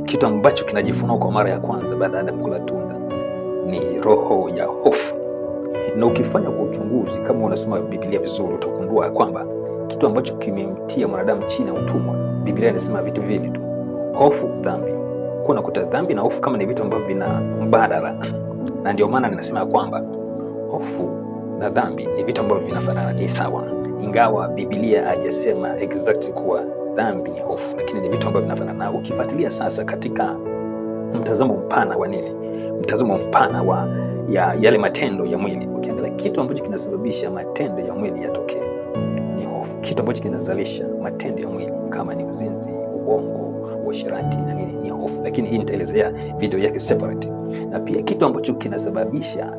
Kitu ambacho kinajifunua kwa mara ya kwanza baada ya Adamu kula tunda ni roho ya hofu. Na ukifanya kwa uchunguzi, kama unasoma Biblia vizuri, utagundua kwamba kitu ambacho kimemtia mwanadamu chini ya utumwa, Biblia inasema vitu viwili tu: hofu, dhambi. Kuna kuta dhambi na hofu kama ni vitu ambavyo vina mbadala, na ndio maana ninasema kwamba hofu na dhambi ni vitu ambavyo vinafanana, ni sawa, ingawa Biblia hajasema exactly kuwa dhambi ni hofu, lakini ni vitu ambavyo vinafanana. Na ukifuatilia sasa katika mtazamo mpana wa nini, mtazamo mpana wa yale matendo ya mwili, ukiangalia kitu ambacho kinasababisha matendo ya mwili yatokee ni hofu. Kitu ambacho kinazalisha matendo ya mwili kama ni uzinzi, uongo, uasherati na nini ni hofu, lakini hii nitaelezea video yake separate. Na pia kitu ambacho kinasababisha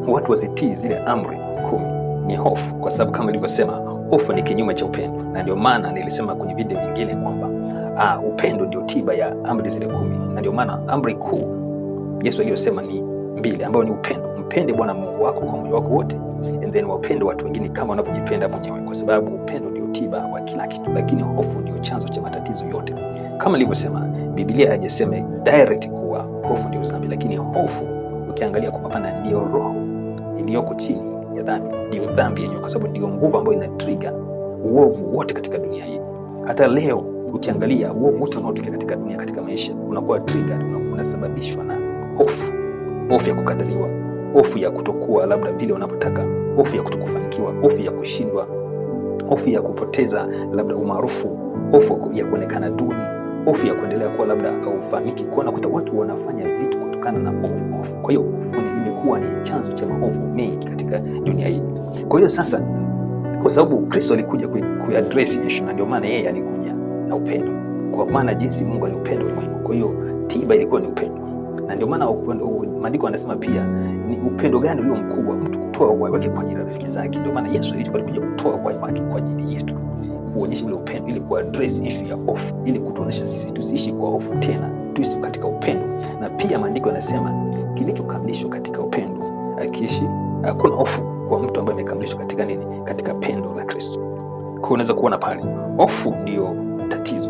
watu wasitii zile amri 10 ni hofu, kwa sababu kama nilivyosema, hofu ni kinyume cha upendo, na ndio maana nilisema kwenye video nyingine kwamba upendo ndio tiba ya amri zile 10, na ndio maana amri kuu Yesu aliyosema ni 2, ambayo ni upendo. Mpende Bwana Mungu wako kwa moyo wako wote, and then wapende watu wengine kama unavyojipenda mwenyewe, kwa sababu upendo ndio tiba wa kila kitu, lakini hofu ndio chanzo cha matatizo yote. Kama nilivyosema, Biblia haijasema direct kuwa hofu ndio dhambi, lakini hofu ukiangalia kwa mapana ndio roho iliyoko chini ya dhambi, ndio dhambi yenyewe, kwa sababu ndio nguvu ambayo ina trigger uovu wote katika dunia hii. Hata leo ukiangalia uovu wote unaotokea katika dunia, katika maisha, unakuwa triggered, unasababishwa na hofu. Hofu ya kukataliwa, hofu ya kutokuwa labda vile unavyotaka, hofu ya kutokufanikiwa, hofu ya kushindwa, hofu ya kupoteza labda umaarufu, hofu ya kuonekana duni, hofu ya kuendelea kuwa labda haufahamiki. Kwa nakuta watu wanafanya vitu kutokana na hofu. Kwa hiyo hofu imekuwa ni chanzo cha maovu mengi katika dunia hii. Kwa hiyo sasa, kwa sababu Kristo alikuja kuaddress issue, na ndio maana yeye alikuja na upendo, kwa maana jinsi Mungu aliupenda ulimwengu. Kwa hiyo tiba ilikuwa ni upendo, na ndio maana maandiko yanasema pia ni upendo gani ulio mkubwa, mtu kutoa uhai wake kwa ajili ya rafiki zake. Ndio maana Yesu alikuja kutoa uhai wake kwa ajili yetu, kuonyesha ule upendo, ili kuaddress issue ya hofu, ili kutuonyesha sisi tusiishi kwa hofu tena, tuishi katika upendo. Na pia maandiko yanasema kilichokamilishwa katika upendo akiishi, hakuna hofu kwa mtu ambaye amekamilishwa katika nini? Katika pendo la Kristo. Kwa hiyo unaweza kuona pale hofu ndio tatizo.